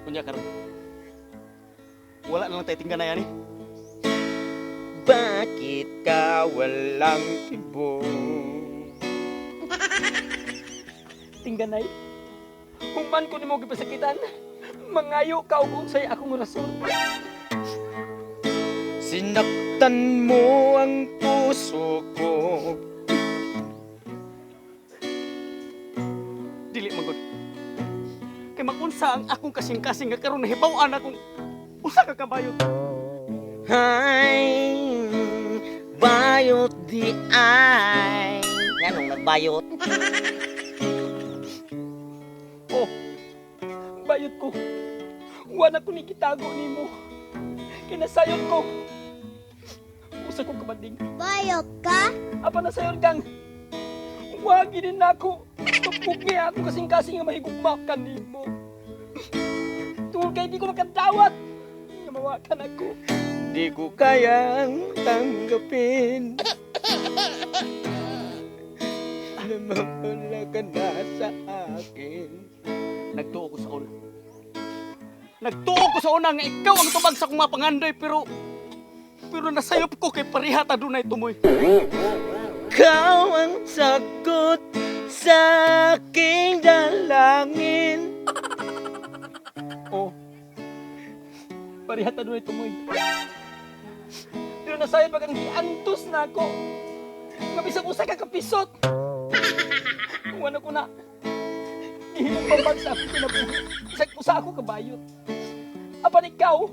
Unya karon. Wala na lang tayo tingganay ani. Bakit ka walang tibok? Tingganay. Human ko nimo gipasakitan, mangayo ka og unsay akong rason. Sinaktan mo ang puso ko. Dili man gud. Kay magunsa ang akong kasing-kasing nga karon nahibaw-an akong usa ka kabayot. Ay, bayot di ay. Anong nagbayot? Oh, bayot ko. Wala ko ni gitago nimo. Kinasayon ko. Usa kong kabanding. Bayot ka? Apa na sayon kang? Wagi din nako. Tupok niya ako kasing-kasing nga mahigugma ka nimo. Tungod kay di ko makadawat. Nga mawakan ako. Di ko kayang tanggapin na mawala ka na sa akin. Nagtuo ko sa una. Nagtuo ko sa una nga ikaw ang tubag sa akong mga pangandoy, pero nasayop ko kay pareha ta dunay tumoy. Ikaw ang sagot sa aking dalangin. Oh. Pareha ta dunay tumoy. Pero nasayop pag ang giantos na ako. Nga bisag usa ka kapisot. Wala ko na. Gihimong babag sa akong kinabuhi. Bisag usa ako kabayot. Apan ikaw,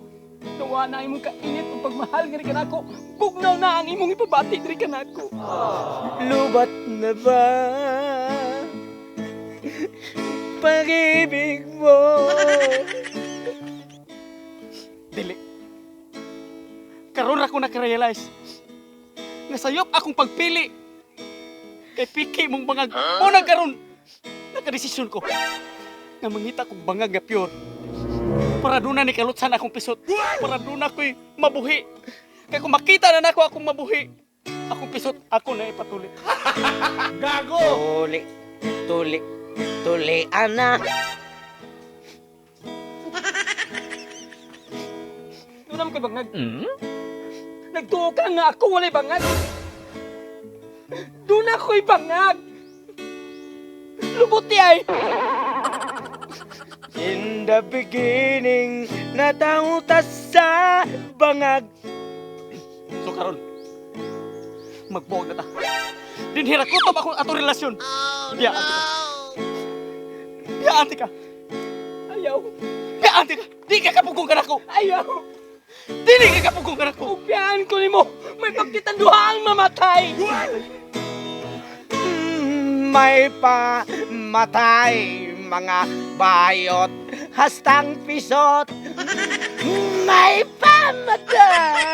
nawa na ang imong kainit ug pagmahal nga kanako. Bugnaw na ang imong ipabati diri kanako. Lubat na ba pag-ibig mo? Dili. Karon ra ko naka-realize. Nasayop akong pagpili. Kay piki mong bangag. Muna karon nakadesisyon ko. Nga mangita kong bangag nga pure. Para doon na ni kalutsan akong pisot. Para doon ako'y mabuhi. Kay kung makita na nako akong mabuhi, akong pisot, ako na ipatuli. Tuli, tuli, tuli, ana. Doon naman kay bangag. Nagtuo ka nga ako walay bangag. Doon ako'y bangag. Lubot di ay. In the beginning, natautas sa bangag. So karon, magbuwag na ta. Dinhira kutob akong atong relasyon. Oh, no. Biya ante ka. Ayaw. Biya ante ka. Di ka kapugong kanako. Ayaw. Dili ka kapugong kanako. Upiyaan ko nimo. May pagkitanduha ang mamatay. May pamatay mga bayot, hastang pisot. May pamatay.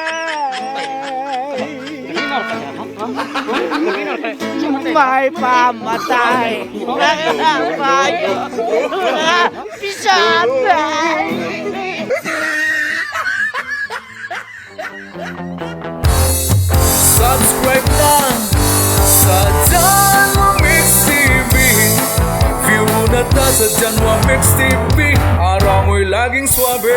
May pamatay mga bayot, mga pisot. Subscribe lang sa Janwa Mix TV. View na ta sa Janwa Mix TV. Araw mo'y laging swabe.